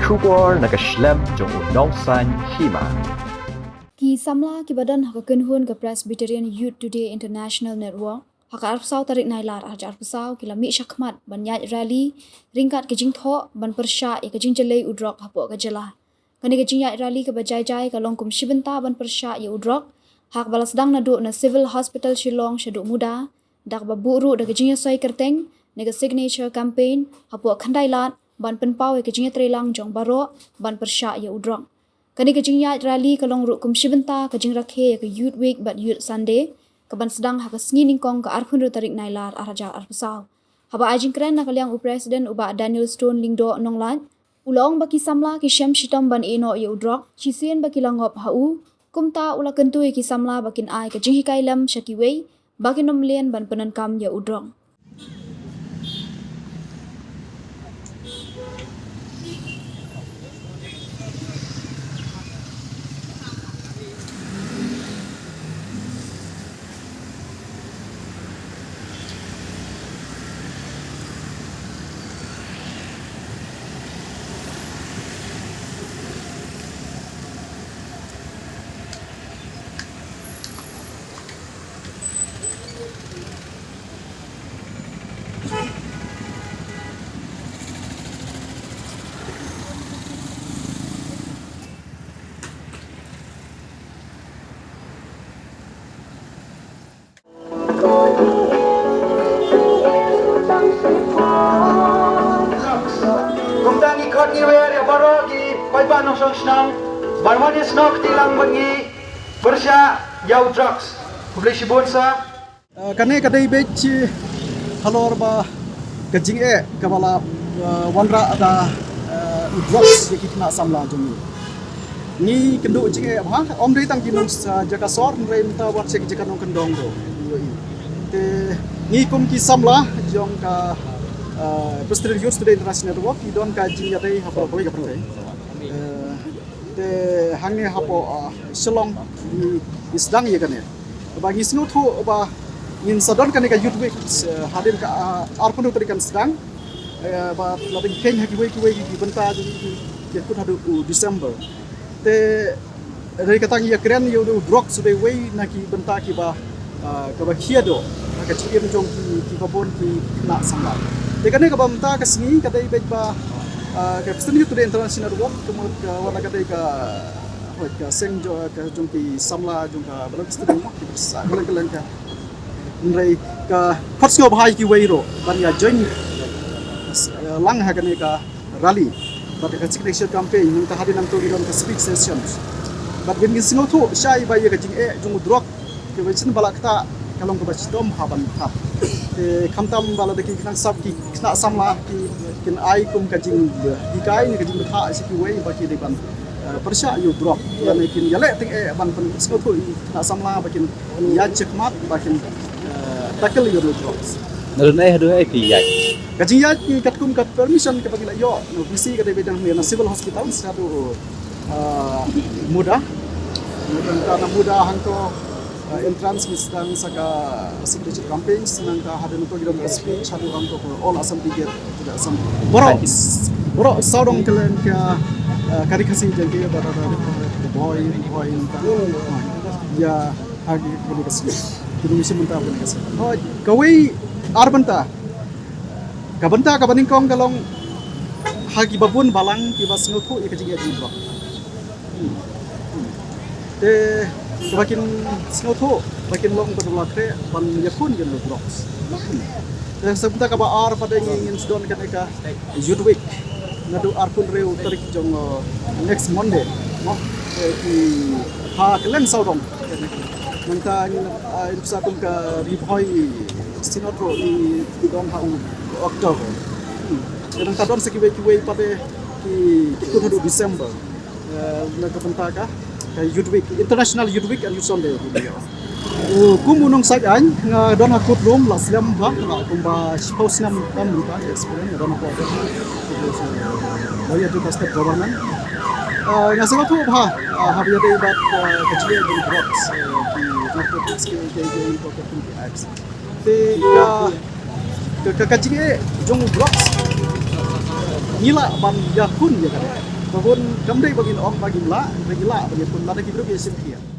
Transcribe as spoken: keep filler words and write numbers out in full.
Khubor na ka shlem jong u nongsaiñ hima. Ki samla kiba don ha ka kynhun ka Presbyterian Youth Today International Network, ha ka arphew saw tarik Nailar arhajar arphew saw, ki la mih shakhmat ban ïaid rally ryngkat ka jingthoh ban pyrshah ïa ka jingjyllei u drok hapoh ka jylla. Kane ka jingïaid rally kaba jai jai ka long kum shi bynta ban pyrshah ïa u drok, ha kaba la sdang naduh na Civil Hospital Shillong shaduh muda, da kaba buh ruh da ka jingïasoi kyrteng ne ka signature campaign hapoh khyndai lad, ban pynpaw ïa ka jingïatreilang jong baroh ban pyrshah ïa u drok. Kane ka jingïaid rally ka long ruh kum shi bynta ka jingrakhe ïa ka Youth Week bad Youth Sunday, kaban sdang ha ka sngi nyngkong ka arphew hynriew tarik Nailar arhajar arphew saw. Haba ai jingkren na ka liang u President u Bah Daniel Stone Lyngdoh Nonglait, u la ong ba ki samla ki shem shitom ban ïeh noh ïa u drok, shisien ba ki la ngop ha u, kumta u la kyntu ïa ki samla ba kin ai ka jinghikai lem sha kiwei, ba kin ym mlien ban pyndonkam ïa u drok. Kumta ngi khot ngi wer ïa baroh ki paidbah nongshong shnong ban wan ïasnoh kti lang bad ngi pyrshah ïa u drugs. Khublei shibun sir. Eh, kane ka dei beit shi halor ba ka jingeh kaba la, eh, wanrah da, eh, u drugs ïa ki khynnah samla jong ngi. Ngi kynduh jingeh bha, ym dei tang ki nong, eh, jaka sor, hynrei mynta wat sha ki jaka nongkyndong ruh. Te ngi kum ki samla jong ka, eh, Presbyterian Youth Today International Network, ki don ka jingïadei hapoh kawei ka pyrthei. Eh, te hangne hapoh, eh, Shillong, ngi, ngi sdang ïa kane. Ba ngi sngewthuh ba ngin sa don kane ka Youth Week, eh, hadien ka, ah, arphew tarik kan sdang. Eh, ba la dang kheiñ ha kiwei kiwei ki bynta jong ki, ki kut haduh u December. Te dei kata ngi ïakren ïa u drugs u dei wei na ki bynta kiba, ah, kaba khia doh ha ka jingim jong ki, kiba bun ki khynnah samla. Te kane kaba mynta ka sngi ka dei beit ba, ah, ka Presbyterian Youth Today International Network ka mut ka, wat la ka dei ka Hooid, ka seng jo-, ka jong ki samla jong ka Bynta Presbyterian ki pyrshah kylleng kylleng ka. Hynrei ka khot sngewbha ïa kiwei ruh ban ïa join, eh, lang ha kane ka rally bad ka signature campaign, nangta hadien nangta ngi don ka speech sessions. Bad ngin sngewthuh shai ba ïa ka jingeh jong u drug kaba shisien ba la ktah ka long kaba shitom ha ban thap. Te khamtam ba la da ki khynnah sap ki khynnah samla ki kin ai kum ka jinghikai ne ka jingbthah sha kiwei ba ki dei ban, eh, pyrshah ïa u drug. Lane kin ïaleh tyngeh ban pynsngewthuh ïa ki khynnah samla ba kin ïaid shakhmat ba kin, eh, tackle ïa u drugs. Naduh nai haduh nai phi ïaid? Ka jingïaid ki katkum ka permission kaba ngi la ïoh na V C ka dei ba dang na Civil Hospital shaduh, eh, muda. Nangta na muda hangto, eh, entrance ngi sdang sa ka signature campaign, nangta hadien nangto ngi don ka speech haduh hangto ka All Assam Ticket, ka Assam. Baroh, baroh sawdong kylleng ka, eh, ka Ri Khasi jong ki ba, ba, ba, ba, Bhoi, Bhoi nangta. Ïa, ha ki, kine ka sngi. Kine ki sngi mynta kine ka sngi. Hooid, kawei ar bynta. Ka bynta kaba nyngkong ka long ha kiba bun balang kiba sngewthuh ïa ka jingeh jong u drug. Te kaba kin sngewthuh ba kin long ba la khreh ban ïakhun ïa u drugs. Te sa bynta kaba ar pat ngi ngin sdang kane ka Youth Week naduh arphew hynriew tarik jong, uh, next Monday. Mo, te ki ha kylleng sawdong. Nangta ngin, ah, in pisa kum ka Ri Bhoi Synod ruh i don ha u October. Hmm. Te nangta don sa kiwei kiwei pat ki, ki kut haduh December. Eh, na ka bynta ka, ka Youth Week, International Youth Week and Youth Sunday. U kum u nongsaid aiñ nga don ha court room la slem bha, la kumba shiphew snem tam mynta experience nga don ha court. Lawyer to ka state government. Ah, nga sngewthuh bha, ah, haba ïadei bad, ah, ka jingeh jong u drugs, eh, ki narcotics, ki, ki, ki, ki, ki acts. Te ka, ka, ka, ka jingeh jong u drugs ngi lah ban ïakhun ïa ka. Ba bun kam dei ba ngin ong ba ngim lah, ba ngi lah ba ngin pun lada ki briew ki ïa shim khia.